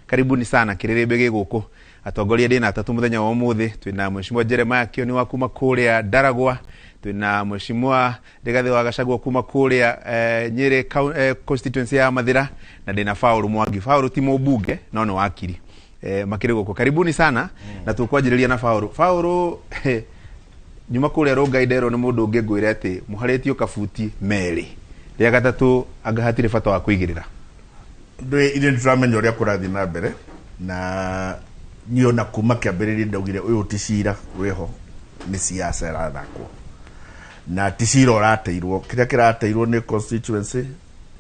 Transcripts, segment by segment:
Karibuni sana kĩrĩrĩmbĩ gĩ gũkũ. Atongoria ndĩna atatũ mũthenya wa ũmũthĩ. Twĩna Mheshimiwa Jeremiah Kioni wa kuma kũrĩa Ndaragwa, twĩna Mheshimiwa Rigathĩ wa Gachagua kuma kũrĩa Nyĩrĩ constituency ya Mathĩra, na ndĩna Paul Mwangi. Paul ti mũmbunge no nĩ wakiri. Makĩrĩ gũkũ. Karibuni sana. Na tũkwanjĩrĩria na Paul. Paul, nyuma kũrĩa Rongai nderwo nĩ mũndũ ũngĩ ngwĩre atĩ mũharĩtio kabuti merĩ rĩa gatatũ anga hatirĩ bata wa kũigĩrĩra. Ndĩ ithuĩ nĩtũramenya ũrĩa kũrathiĩ na mbere, na niĩ ona kuma kĩambĩrĩria ndaugire ũyũ ti cira wĩho, nĩ siasa ĩrathakwo, na ti cira ũrateirwo. Kĩrĩa kĩrateirwo nĩ constituency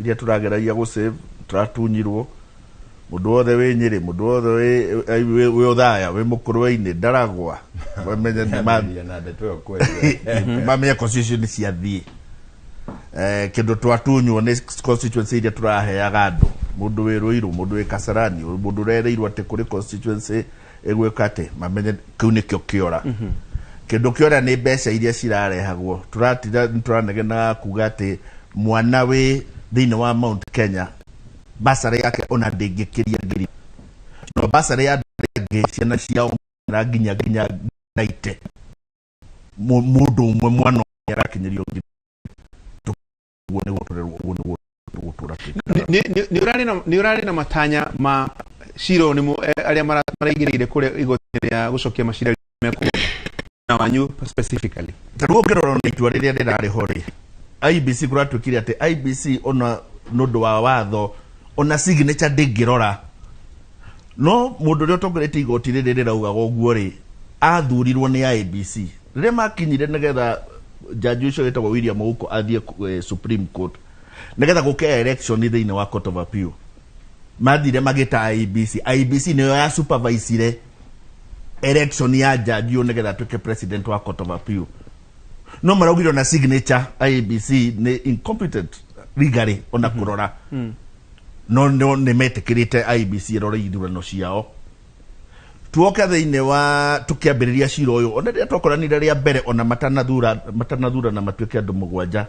iria tũrageragia gũ save, tũratunyirwo. Mũndũ wothe wĩ Nyĩrĩ, mũndũ wothe wĩ Othaya, wĩ Mũkũrwe-inĩ, Ndaragwa, mamenye nĩ na ndeto ĩyo kweli. Mamenye constituency nĩ ciathiĩ. Kĩndũ twatunywo nĩ constituency iria tũraheaga andũ. Mũndũ wĩ Ruiru, mũndũ wĩ Kasarani, mũndũ ũrereirwo atĩ kũrĩ constituency ĩgwĩka atĩ, mamenye kĩu nĩkĩo kĩora. Kĩndũ kĩora nĩ mbeca iria cirarehagwo. Tũratira tũranegenaga kuga atĩ mwana wĩ thĩinĩ wa Mount Kenya basarĩ yake ona ndĩngĩkĩria ngiri, no basarĩ ya andũ arĩa angĩ ciana ciao nginya 90. Mũndũ ũmwe mwana ũmwe arakinyĩrio ngiri. Ũguo nĩguo tũrerwo, ũguo nĩguo tũgũtũra twĩkaga. Nĩ ũrarĩ na matanya ma cira ũyũ nĩ arĩa maraigĩrĩire kũrĩa igoti rĩa gũcokia macira mekũgũra na wanyu specifically? Ta rĩu ũngĩrora ona itua rĩrĩa rĩrarĩ ho rĩ, IEBC, kũratuĩkire atĩ IEBC ona nĩ ũndũ wa watho ona signature ndĩngĩrora, no mũndũ ũrĩa ũtongoretie igoti rĩrĩ rĩraugaga ũguo rĩ, athurirwo nĩ IEBC rĩrĩa makinyire nĩgetha jaji ũcio wĩtagwo William Ouko athiĩ Supreme Court nĩgetha gũke election thĩinĩ wa Court of Appeal. Mathire magĩta IEBC. IEBC nĩyo ya supervisire election ya jaji ũyũ nĩgetha atuĩke president wa Court of Appeal, no maraugire ona signature IEBC nĩ incompetent legally ona kũrora, no nĩ metĩkĩrĩte IEBC ĩrore ithurano ciao. Tuoke thĩinĩ wa tũkĩambĩrĩria cira ũyũ, ona rĩrĩa twakoranire rĩa mbere, ona matanathura na matuĩke andũ mũgwanja,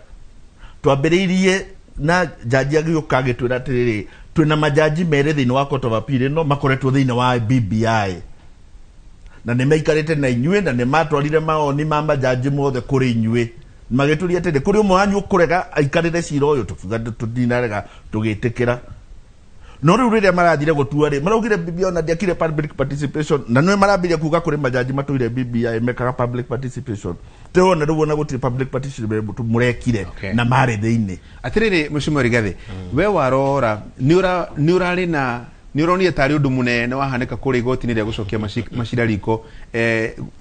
twambĩrĩirie na jaji agĩũka agĩtwĩra atĩrĩrĩ, twĩna majaji merĩ thĩinĩ wa Court of Appeal ĩno makoretwo thĩinĩ wa BBI na nĩ maikarĩte na inyuĩ na nĩ matwarire mawoni ma majaji mothe kũrĩ inyuĩ. Magĩtũria atĩrĩ, kũrĩ ũmwe wanyu ũkũrega aikarĩre cira ũyũ? Tũkiuga tũtinarega, tũgĩtĩkĩra. No rĩu rĩrĩa marathire gũtua rĩ, maraugire BBI ona ndiakire public participation, na nĩ marambirie kuga kũrĩ majaji matũire BBI mekaga public participation. Tĩwona rĩu ona gũtirĩ public participation mũrekire na marĩ thĩinĩ. Atirĩrĩ, Mheshimiwa Rigathi, we warora nĩ ũrarĩ na nĩ ũronire tarĩ ũndũ mũnene wahanĩka kũrĩa igoti-inĩ rĩa gũcokia macira riko,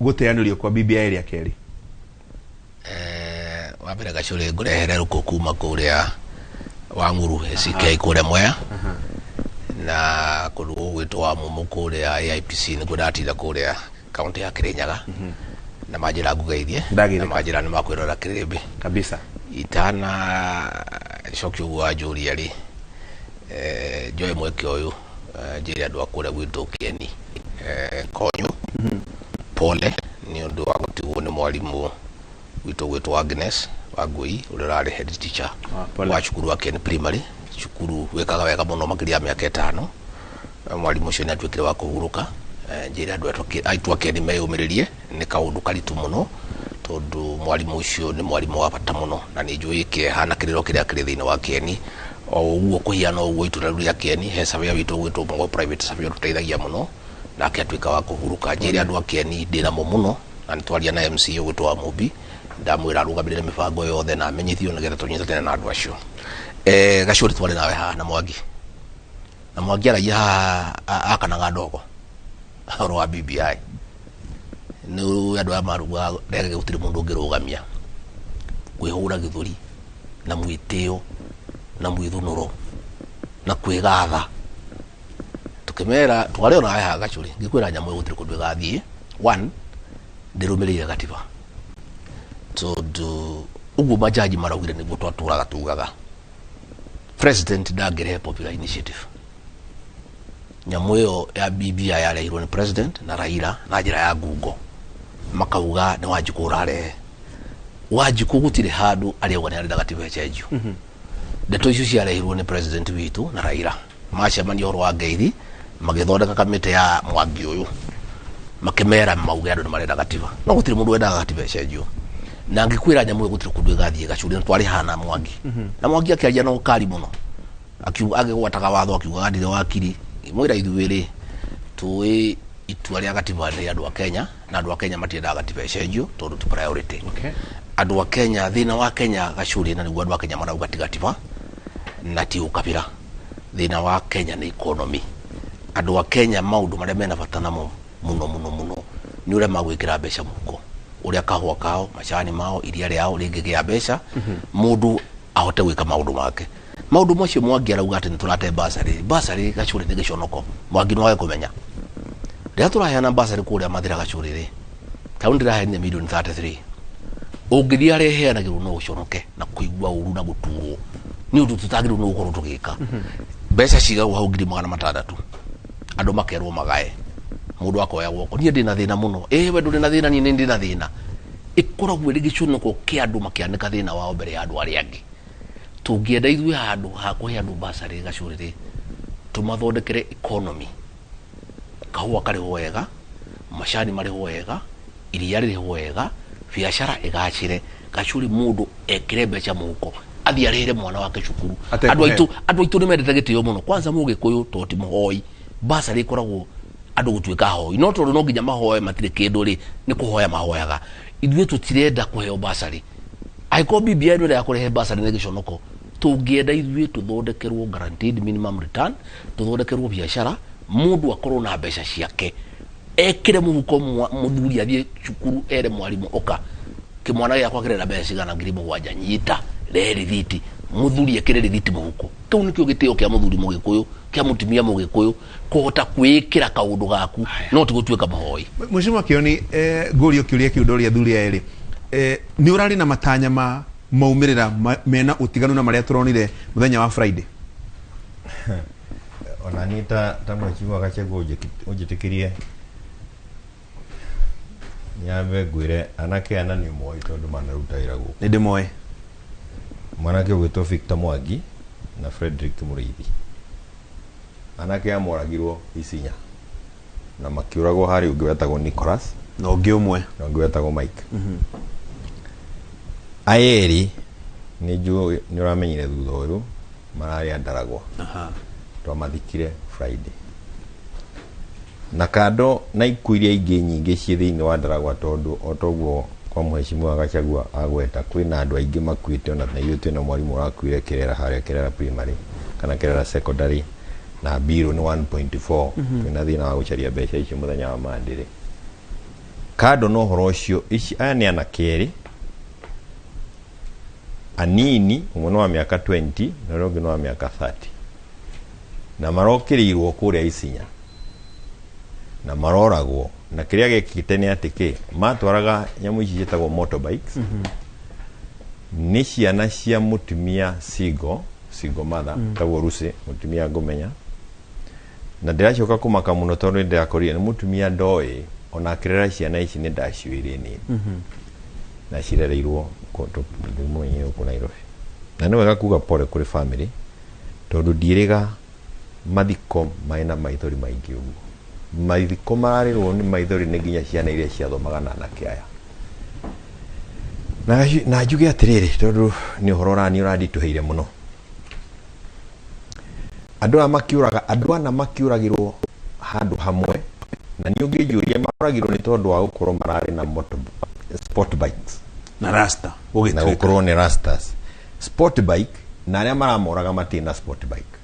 gũteanĩrio kwa BBI rĩa kerĩ? Wa mbere, Gacũrĩ, ngũrehere rũkũ kuma kũrĩa Wang'uru ACK kũrĩa Mwea na kũndũ gũgwĩtwo wa Mumu kũrĩa AIPC, nĩkuo ndatinda kũrĩa kaunti ya Kirinyaga, na manjĩra ngugeithie na Ndagĩrĩka. manjĩra nĩ makwĩrora kĩrĩmbĩ. Kabisa. Itana cokia ũguo wanjũria rĩ, njoe mweke ũyũ, njĩre andũ a kũrĩa gwitũ Kĩeni, Konyo, pole nĩ ũndũ wa gũtigwo nĩ mwarimũ witũ gwĩtwo Agnes Wangui, ũrĩa ũrarĩ head teacher Ah, pole. wa cukuru wa Kieni Primary, cukuru wĩkaga wega mũno makĩria ya mĩaka 5. Mwarimũ ũcio nĩ atuĩkire wa kũhurũka. Njĩre andũ aitũ a Kieni meyũmĩrĩrie, nĩ kaũndũ karitũ mũno tondũ mwarimũ ũcio nĩ mwarimũ wa bata mũno, na nĩ njũĩ kĩeha na kĩrĩro kĩrĩa kĩrĩ thĩinĩ wa Kieni. O ũguo kũhiana ũguo, itũra rĩu rĩa Kieni he surveyor witũ gwĩtwo Mũgo, private surveyor tũteithagia mũno, nake atuĩka wa kũhurũka. Njĩre andũ a Kieni ndĩnamo mũno, na nĩ twaria na MCA ũgwĩtwo wa Mũmbi, ndamwĩra arũgamĩrĩre mĩbango yothe na amenyithio nĩgetha tũnyitanĩre na andũ acio. Gacũrĩ, twarĩ nawe haha na Mwangi, na Mwangi aragia haha akanaga ndogo ũhoro wa BBI. Nĩ andũ aya marugaga rege, gũtirĩ mũndũ ũngĩrũgamia kwĩhũra gĩthũri na mwĩtĩo na mwĩthũnũro na kwĩgatha. Tukĩmera twarĩ ona haha, Gacũrĩ, ngĩkwĩra nyamũ ĩyo gũtirĩ kũndũ ĩgathiĩ. One, ndĩrũmĩrĩire gatiba, tondũ ũguo majaji maraugire nĩguo twatũraga tugaga president ndangĩrehe popular initiative. Nyamũ ĩyo ya BBI yarehirwo nĩ president na Raila na njĩra ya ngungo, makauga nĩ Wanjikũ ũrarehe. Wanjikũ gũtirĩ handũ arĩauga nĩ arenda gatiba ĩcenjio. Ndeto icio ciarehirwo nĩ president witũ na Raila macemania ũhoro wa ngeithi Magĩthondeka kamĩtĩ ya Mwangi ũyũ, makĩmera mauge andũ nĩ marenda gatiba, no gũtirĩ mũndũ wendaga gatiba ĩcenjio. Na ngĩkwĩra nyamũ ĩyo gũtirĩ kũndũ ĩgathiĩ gacũrĩ, na twarĩ hana Mwangi na Mwangi akĩaria na ũkari mũno, akiuga agĩgwataga watho, akiugaga ndirĩ wakiri. Mwĩra ithuĩ rĩ tũĩ itua rĩa gatiba nĩ andũ a Kenya, na andũ a Kenya matiendaga gatiba ĩcenjio tondũ ti priority. Andũ a Kenya, thĩna wa Kenya gacũrĩ, na nĩguo andũ a Kenya marauga ti gatiba na ti ũkabira, thĩna wa Kenya nĩ economy. Andũ a Kenya maũndũ marĩa mena bata namo mũno mũno mũno nĩ ũrĩa magwĩkĩra mbeca mũhuko, ũrĩa kahũa kao, macani mao, iria rĩao rĩngĩgĩa mbeca, mũndũ ahote gwĩka maũndũ make. Maũndũ macio Mwangi arauga atĩ nĩ tũrate basarĩ. Basarĩ gacũrĩ nĩ gĩconoko. Mwangi no wage kũmenya rĩrĩa tũraheana basarĩ kũrĩa Mathĩra gacũrĩ rĩ, kaunti ĩraheanire milioni 33. Ũngĩthiĩ harĩa ĩheanagĩrwo no ũconoke na kũigua ũru na gũturwo nĩ ũndũ tũtagĩrĩirwo nĩ gũkorwo tũgĩka. Mbeca cigagwo hau 600,000, andũ makerwo magae, mũndũ akoya guoko, niĩ ndĩna thĩna mũno. Ĩ we ndũrĩ na thĩna, niĩ nĩ ndĩna thĩna. Ĩkoragwo ĩrĩ gĩconoko kĩa andũ makĩanĩka thĩna wao mbere ya andũ arĩa angĩ. Tũngĩenda ithuĩ handũ ha kũhe andũ basarĩ gacũrĩ rĩ, tũmathondekere economy, kahũa karĩhwo wega, macani marĩhwo wega, iria rĩrĩhwo wega, biacara ĩgacĩre gacũrĩ, mũndũ ekĩre mbeca mũhuko, athiĩ arĩhĩre mwana wake cukuru. Atekũheo. Andũ aitũ nĩ mendete gĩtĩo mũno, kwanza mũgĩkũyũ to ti mũhoi. Basarĩ ĩkoragwo andũ gũtuĩka ahoi, no tondũ no nginya mahoe matirĩ kĩndũ rĩ, nĩ kũhoya mahoyaga. Ithuĩ tũtirenda kũheo basarĩ. Angĩkorwo BBI ĩno ya kũrehe basarĩ nĩ gĩconoko, tũngĩenda ithuĩ tũthondekerwo guaranteed minimum return, tũthondekerwo biacara, mũndũ akorwo na mbeca ciake ekĩre mũhuko, mũthuri athiĩ cukuru ere mwarimũ, ũka kĩmwana gĩakwa kĩrenda mbeca cigana, 7,000, nyita, rehe rĩthiti. Mũthuri ekĩre rĩthiti mũhuko. Kĩu nĩkĩo gĩtĩo kĩa mũthuri mũgĩkũyũ, kĩa mũtumia mũgĩkũyũ, kũhota kwĩĩkĩra kaũndũ gaku, no ti gũtuĩka mũhoi. Mheshimiwa Kioni, ngũrio kĩũria kĩu ndoria athuri aya erĩ, nĩ ũrarĩ na matanya ma maumĩrĩra mena ũtiganu na marĩa tũronire mũthenya wa Friday? Ona niĩ ta mheshimiwa Gachagua, ũnjĩtĩkĩrie nyambe ngwĩre anake ana nĩ moĩ tondũ manaruta wĩra gũkũ. Nĩ ndĩmoĩ. Mwanake ũgwĩtwo Victor Mwangi na Frederick Mũrĩithi, anake aya moragirwo Isinya na makĩũragwo harĩ ũngĩ wetagwo Nicholas na ũngĩ ũmwe na ũngĩ wetagwo Mike. Aya erĩ nĩ njũĩ nĩ ũramenyire thutha ũyũ mararĩ a Ndaragwa. Twamathikire Friday na kando na ikuũ iria ingĩ nyingĩ ciĩ thĩinĩ wa Ndaragwa, tondũ o toguo kwa mheshimiwa Gachagua agweta, kwĩna andũ aingĩ makuĩte, ona na ithuĩ twĩna mwarimũ ũrakuire Kerera harĩa Kerera Primary kana Kerera Secondary, na mbirũ nĩ 1.4. Twĩna thĩna wa gũcaria mbeca icio mũthenya wa Mandĩrĩ. Kando na ũhoro ũcio, ici aya nĩ anake erĩ anini, ũmwe nĩ wa mĩaka 20 na ũrĩa ũngĩ nĩ wa mĩaka 30, na marokĩrĩirwo kũrĩa Isinya na maroragwo. Na kĩrĩa gĩekĩkĩte nĩ atĩ kĩ matwaraga nyamũ ici ciĩtagwo motorbikes, nĩ ciana cia mũtumia single mother tagwo Lucy, mũtumia ngũmenya, na ndĩracoka kũmaka mũno tondũ nĩ ndĩrakorire nĩ mũtumia ndoĩ ona akĩrera ciana ici, nĩ ndaciũĩ irĩ nini na cirereirwo mũmenye gũkũ Nairobi. Na nĩ wega kuga pole kũrĩ family, tondũ ndiĩrĩga mathiko marĩ na maithori maingĩ ũguo. Mathiko mararĩrwo nĩ maithori nĩ nginya ciana iria ciathomaga na anake aya. Na njuge atĩrĩrĩ, tondũ nĩ ũhoro ũrani ũranditũhĩire mũno, andũ aya makĩũraga andũ ana makĩũragĩrwo handũ hamwe, na nĩ ũngĩnjũria maroragirwo nĩ tondũ wa gũkorwo mararĩ na motor, sport bikes na rasta na gũgĩtuĩka gũkorwo nĩ rastas sport bike, na arĩa maramoraga matirĩ na sport bike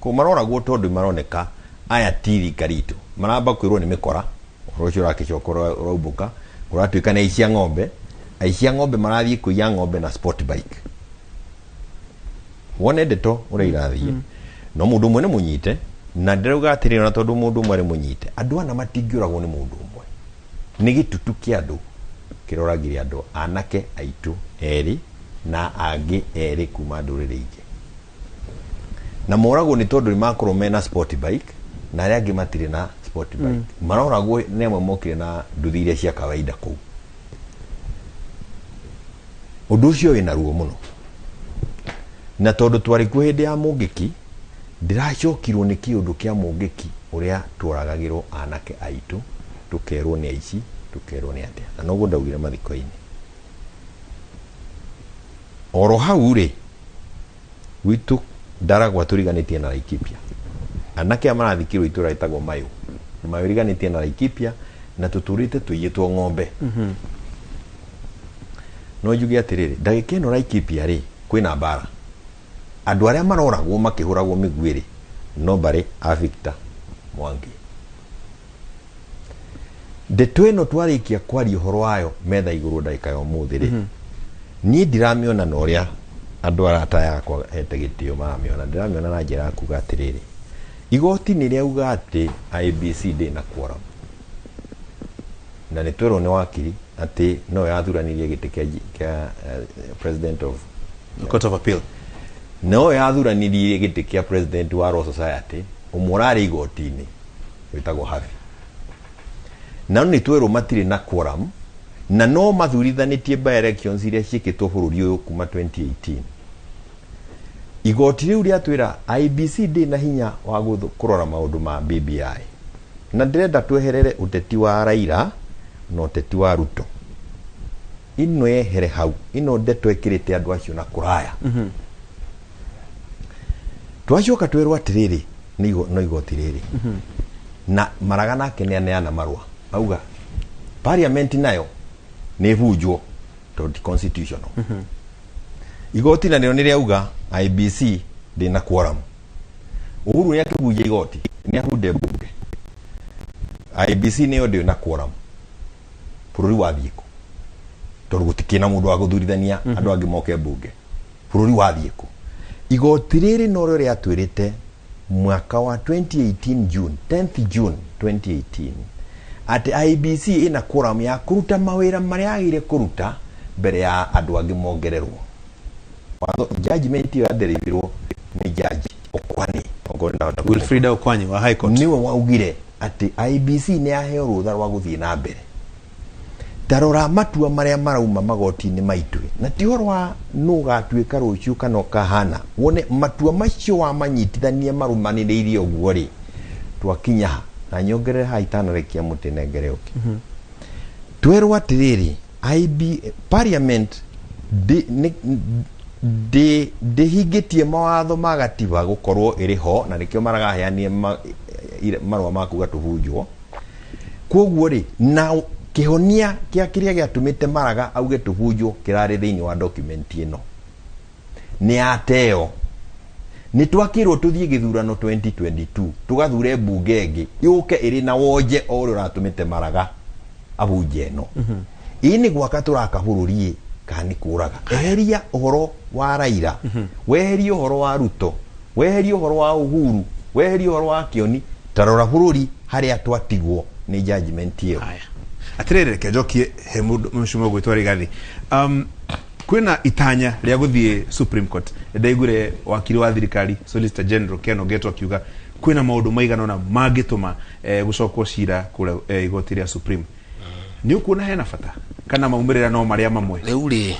ko maroragwo tondũ maroneka aya ti rika ritũ. Maramba kwĩrwo nĩ mĩkora, ũhoro ũcio ũrakĩcoka ũraumbũka, ũratuĩka nĩ aici a ng'ombe. Aici a ng'ombe marathiĩ kũiya ng'ombe na sport bike. Wone ndeto ũrĩa irathiĩ, no mũndũ ũmwe nĩ mũnyite, na ndĩrauga atĩrĩrĩ, ona tondũ mũndũ ũmwe arĩ mũnyite, andũ ana matingĩũragwo nĩ mũndũ ũmwe. Nĩ gĩtutu kĩa andũ kĩroragire andũ anake aitũ erĩ na angĩ erĩ kuma ndũrĩrĩ ingĩ, na moragwo nĩ tondũ nĩ makorwo mena sport bike na arĩa angĩ matirĩ na sport bike. Maroragwo nĩ amwe mokire na nduthi iria cia kawaida kũu. Ũndũ ũcio wĩna ruo mũno, na tondũ twarĩ kuo hĩndĩ ya mũngĩki, ndĩracokirwo nĩ kĩũndũ kĩa mũngĩki. Ũrĩa tworagagĩrwo anake aitũ, tũkerwo nĩ aici, tũkerwo nĩ atĩa. Na noguo ndaugire mathiko-inĩ. Oro hau rĩ, gwitũ Ndaragwa tũriganĩtie na Laikipia. Anake aya marathikirwo itũra rĩtagwo Mayũ. Mayũ ĩriganĩtie na Laikipia na tũtũrĩte tũiyĩtwo ng'ombe. No njuge atĩrĩrĩ, ndagĩka ĩno Laikipia rĩ, kwĩna mbara. Andũ arĩa maroragwo makĩhũragwo mĩguĩ rĩ, no mbarĩ a Victor Mwangi. Ndeto ĩno twarĩkia kwaria ũhoro wayo metha igũrũ ndagĩka ya ũmũthĩ rĩ, niĩ ndiramĩona na ũrĩa andũ arata yakwa hete gĩtĩo maramĩona, ndĩramĩona na njĩra ya kuga atĩrĩrĩ, igoti nĩ rĩauga atĩ IEBC ndĩrĩ na quorum. Na nĩ twerwo nĩ wakiri atĩ no yathuranirie gĩtĩ kĩa president of The Court of Appeal. No yathuranirie gĩtĩ kĩa president wa Law Society, ũmwe ũrarĩ igoti-inĩ wĩtagwo Havi. Na nĩ twerwo matirĩ na quorum, na no mathurithanĩtie by elections iria ciĩkĩtwo bũrũri ũyũ kuma 2018. Igoti rĩu rĩatwĩra IEBC ndĩ na hinya wa kũrora maũndũ ma BBI. Na ndĩrenda tweherere ũteti wa Raila na ũteti wa Ruto. Ĩno yehere hau, ĩno ndeto ĩkĩrĩte andũ acio na kũraya. Twacoka twerwo atĩrĩrĩ, no igoti rĩrĩ. Na Maraga nake nĩ aneana marũa. Auga, parliament nayo nĩ ĩbunjwo tondũ ti constitutional. Igoti narĩo nĩ rĩauga IEBC ndĩna quorum. Uhuru nĩ akĩbunja igoti, nĩ abunde mbunge. IEBC nĩyo ndĩrĩ na quorum. Bũrũri wathiĩ kũ? Tondũ gũtikĩrĩ na mũndũ wa gũthurithania andũ angĩ moke mbunge. Bũrũri wathiĩ kũ? Igoti rĩrĩ norĩo rĩatwĩrĩte mwaka wa 2018 June, 10th June 2018, atĩ IEBC ĩna quorum ya kũruta mawĩra marĩa yagĩrĩire kũruta mbere ya andũ angĩ mongererwo. Watho, judgment ĩyo yaderĩirwo nĩ judge Okwani. Okorwo ndahota kũmũ- Wilfrida Okwani wa High Court. Nĩwe waugire atĩ IEBC nĩ yaheo rũtha rwa gũthiĩ na mbere. Tarora matua marĩa marauma magoti-inĩ maitũ, na ti ũhoro wa nũ ũgatuĩka rũciũ kana ũkahana. Wone matua macio wamanyitithania marũmanĩrĩirie ũguo rĩ, twakinya ha? Na nyongerere haha itanarekia mũtĩ nengere ũngĩ. Twerwo atĩrĩrĩ, IB Parliament ndĩhingĩtie mawatho ma gatiba gũkorwo ĩrĩ ho, na nĩkĩo maragaheanire marũa ma kuga tũbunjwo. Koguo rĩ, na kĩhonia kĩa kĩrĩa gĩatũmĩte Maraga auge tũbunjwo kĩrarĩ thĩinĩ wa document ĩno. Nĩ yateo. Nĩ twakĩrwo tũthiĩ gĩthurano 2022, tũgathure mbunge ĩngĩ yũke ĩrĩ na wonje o ũrĩa ũratũmĩte Maraga abunje ĩno. Ĩĩ nĩ gwaka tũraka bũrũri ĩ, kana nĩ kũraga. Eheria ũhoro wa Raila, weherie ũhoro wa Ruto, weherie ũhoro wa Uhuru, weherie ũhoro wa Kĩoni, tarora bũrũri harĩa twatigwo nĩ judgment ĩyo. Haya. Atĩrĩrĩ, reke njokie he mũndũ mũcimo gwĩtwo Rigathi. Kwĩna itanya rĩa gũthiĩ Supreme Court. Ndaiguire wakiri wa thirikari Solicitor General Ken Ogeto akiuga kwĩna maũndũ maigana ũna mangĩtũma gũcokwo cira kũrĩa igoti rĩa Supreme. Nĩ ũkuona hena bata kana maumĩrĩra no marĩa mamwe? Rĩu rĩ,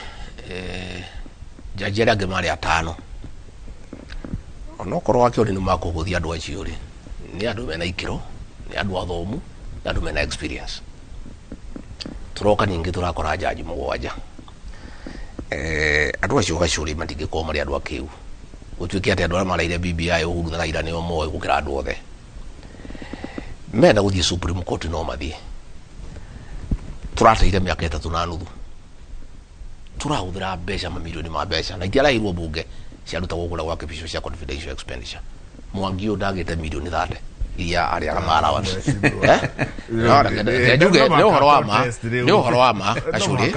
jaji arĩa angĩ marĩ atano. Onokorwo wakĩoni nĩ makũhũthia andũ acio rĩ, nĩ andũ mena ikĩro, nĩ andũ athomu, nĩ andũ mena experience. Tũroka ningĩ tũrakora jaji mũgwanja. Andũ acio gacũrĩ matingĩkorwo marĩ andũ akĩgu. Gũtuĩke atĩ andũ arĩa maraire BBI Uhuru na Raila nĩo moĩ gũkĩra andũ othe. Menda gũthiĩ Supreme Court no mathiĩ. Tũrateire mĩaka ĩtatũ na nuthu. Tũrahũthĩra mbeca, mamirioni ma mbeca, na itiarahirwo mbunge ciarutagwo kũrĩa gwa kĩbico cia confidential expenditure. Mwangi ũyũ ndagĩte mirioni 30 iria arĩaga ma allowance. No, reke njuge, nĩ ũhoro wa ma, nĩ ũhoro wa ma, Gacũrĩ.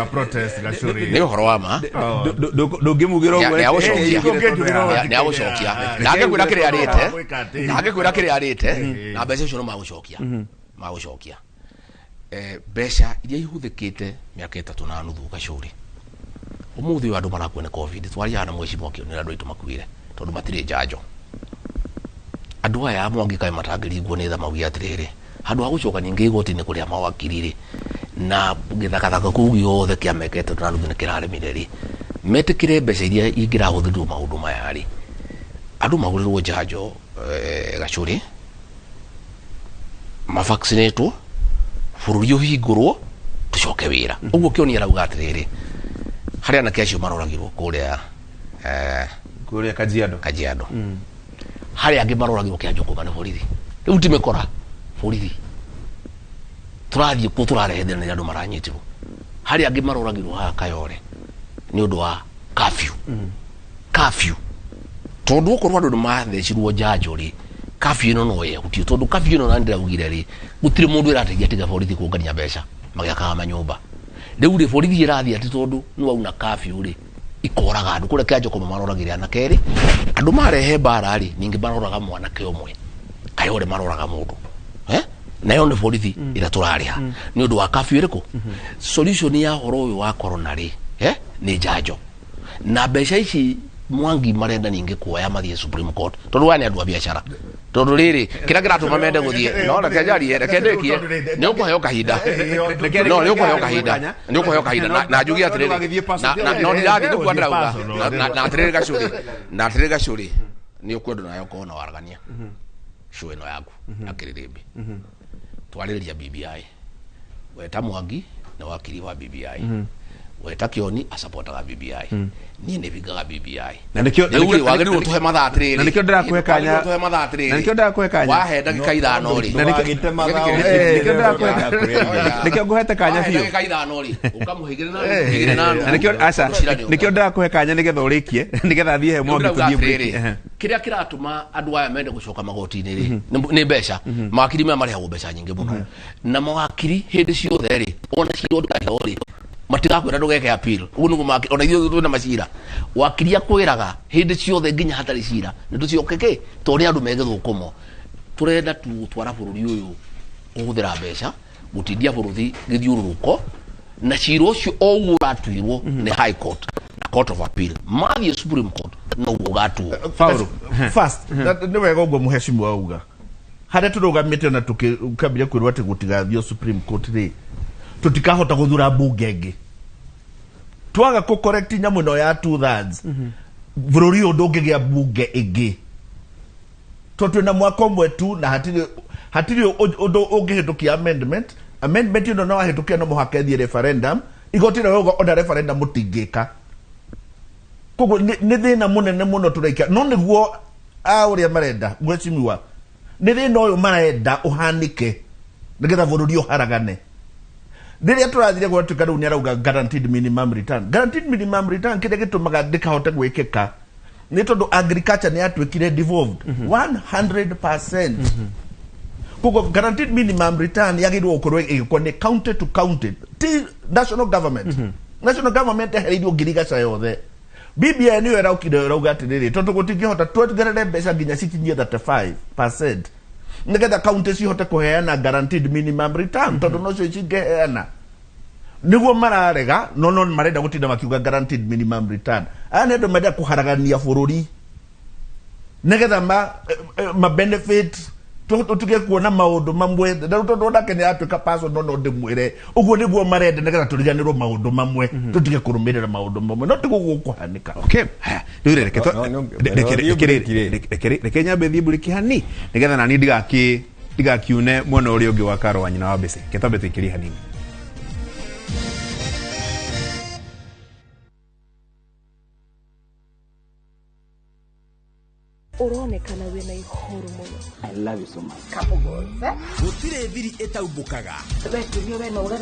Nĩ ũhoro wa ma. Ndũngĩmugĩra ũguo, Nĩ agũcokia. reke Nĩ agũcokia. Na angĩkwĩra kĩrĩa arĩte, na angĩkwĩra kĩrĩa arĩte, na mbeca icio no magũcokia. Magũcokia. Mbeca iria ihũthĩkĩte mĩaka ĩtatũ na nuthu Gacũrĩ. Ũmũthĩ ũyũ andũ marakua nĩ COVID. Twariaga na mweci mwaki nĩ andũ aitũ makuire tondũ matirĩ njanjo. Andũ aya Mwangi kaĩ matangĩringwo nĩ tha mauge atĩrĩrĩ, handũ ha gũcoka ningĩ igoti-inĩ kũrĩa mawakiri rĩ, na gĩthakathaka kũu gĩothe kĩa mĩaka ĩtatũ na nuthu nĩ kĩraremire rĩ, metĩkĩre mbeca iria ingĩrahũthĩrirwo maũndũ maya rĩ, andũ magũrĩrwo njanjo, Gacũrĩ, Mavaccinatwo, bũrũri ũhingũrwo, tũcoke wĩra. Ũguo Kĩoni arauga atĩrĩrĩ, harĩ anake acio maroragirwo kũrĩa Kũrĩa Kajiado. Kajiado, harĩ angĩ maroragirwo Kĩanjũkũma nĩ borithi. Rĩu ti mĩkora, borithi tũrathiĩ kuo tũrarehe thĩna nĩ andũ maranyitirwo. Harĩ angĩ maroragirwo haha Kayore nĩ ũndũ wa curfew. Curfew, tondũ okorwo andũ nĩ mathecirwo njanjo rĩ, curfew ĩno no yehutio, tondũ curfew ĩno na ndĩraugire rĩ, gũtirĩ mũndũ ĩrateithia tiga borithi kũngania mbeca magĩakaga manyũmba. Rĩu rĩ, borithi ĩrathiĩ atĩ tondũ nĩ wauna curfew rĩ, ikoraga andũ kũrĩa Kĩanjũkũma maroragire anake erĩ. Andũ marehe mbara rĩ, ningĩ maroraga mwanake ũmwe Kayore, maroraga mũndũ, eh? Nayo nĩ borithi ĩrĩa tũrarĩha nĩ ũndũ wa curfew ĩrĩkũ? Solution ya ũhoro ũyũ wa corona rĩ, eh? Nĩ njanjo na mbeca ici Mwangi marenda ningĩ kuoya mathiĩ Supreme Court, tondũ aya nĩ andũ a biacara. Tondũ rĩrĩ, kĩrĩa kĩratũma mende gũthiĩ, no reke njarie, reke ndĩkie, nĩ ũkũheo kahinda, no nĩ ũkũheo kahinda, nĩ ũkũheo kahinda na njuge atĩrĩrĩ, no ndirathiĩ nĩkuo ndĩrauga na atĩrĩrĩ gacũrĩ, na atĩrĩrĩ gacũrĩ, nĩ ũkwendwo nayo ũkorwo na waragania show ĩno yaku ya kĩrĩrĩmbĩ. Twarĩrĩria BBI, weta Mwangi nĩ wakiri wa BBI, weta Kĩoni asapotaga BBI, niĩ nĩ bingaga BBI. Na nĩkĩo- Rĩu rĩ, wagĩrĩirwo tũhe mathaa atĩrĩrĩ. Na nĩkĩo ndĩrakũhe kanya- Wagĩrĩirwo tũhe mathaa atĩrĩrĩ. Na nĩkĩo ndĩrakũhe kanya. Wahe ndagĩka 5 rĩ. Na nĩkĩo nĩkĩo ngũhete kanya Wahe biũ. ndagĩka 5 rĩ, ũkamũhĩgĩre na hĩgĩre na Na nĩkĩo, aca, nĩkĩo ndĩrakũhe kanya nĩgetha ũrĩkie, nĩgetha thiĩ he Mwangi tũthiĩ break. Ehe. Kĩrĩa kĩratũma andũ aya mende gũcoka magoti-inĩ rĩ, nĩ mbeca. Mawakiri maya marĩhagwo mbeca nyingĩ mũno, na mawakiri hĩndĩ ciothe rĩ, ona cira ũndũkaheo rĩ, matigakwĩra ndũgeke appeal. Ũguo nĩguo mawakiri, ona ithuĩ twĩna macira, wakiri akwĩraga hĩndĩ ciothe nginya hatarĩ cira nĩ tũcoke kĩ, tondũ nĩ andũ megĩthũkũmo. Tũrenda tu gũtwara bũrũri ũyũ kũhũthĩra mbeca gũtindia bũrũri gĩthiũrũrũko, na cira ũcio o ũguo ũratuirwo nĩ High Court na Court of Appeal, mathiĩ Supreme Court noguo ũgatuo. Paulo. First, nĩ wega ũguo mũhecimu auga harĩa tũrũgamĩte, ona tũkĩambire kwĩrwo atĩ gũtigathiĩ Supreme Court rĩ, tũtikahota gũthura mbunge ĩngĩ twaga kũ correct nyamũ ĩno ya two thirds. Bũrũri ũyũ ndũngĩgĩa mbunge ĩngĩ tondũ twĩna mwaka ũmwe tu, na hatirĩ ũndũ ũngĩhĩtũkia amendment. Amendment ĩno no wahĩtũkia, no mũhaka ĩthiĩ referendum. Igoti rĩrauga ona referendum mũtingĩka. Koguo nĩ thĩna mũnene mũno tũraika, no nĩguo a ũrĩa marenda mwecimiwa, nĩ thĩna ũyũ marenda ũhanĩke nĩgetha bũrũri ũharagane. Rĩrĩa tũrathire gwatuĩka rĩu nĩ arauga guaranteed minimum return, guaranteed minimum return, kĩrĩa gĩtũmaga ndĩkahote gwĩkĩka nĩ tondũ agriculture nĩ yatuĩkire devolved 100%. Koguo guaranteed minimum return yagĩrĩirwo gũkorwo ĩgĩkwo nĩ county to county, ti national government. National government ehereirio ngirigaca yothe. BBI nĩyo ĩraukire ĩrauga atĩrĩrĩ, tondũ gũtingĩhota, tuongerere mbeca nginya cikinyie 35% nĩgetha county cihote kũheana guaranteed minimum return, tondũ nocio cingĩheana. Nĩguo mararega, no marenda gũtinda makiuga guaranteed minimum return. Aya nĩ andũ marenda kũharagania bũrũri nĩgetha ma benefit tũtige kuona maũndũ mamwe. Na rĩu tondũ onake nĩ atuĩka person, no ndĩmwĩre ũguo nĩguo marenda nĩgetha tũriganĩrwo maũndũ mamwe, tũtige kũrũmĩrĩra maũndũ mamwe, no tiguo gũkũhanĩka. Okay, haya, rĩu rĩ, reke No, no, no, break rĩ. Reke nyambe thiĩ break hani nĩgetha nani ndigakiune mwena ũrĩa ũngĩ wa karo wa nyina wa mbece. Reke twambe tũikĩrie hanini. Ũronekana wĩna ihoru mũno. I love you so much. Couple goals, eh? Gũtirĩ thiri ĩtaumbũkaga. We tumia we no ũrere.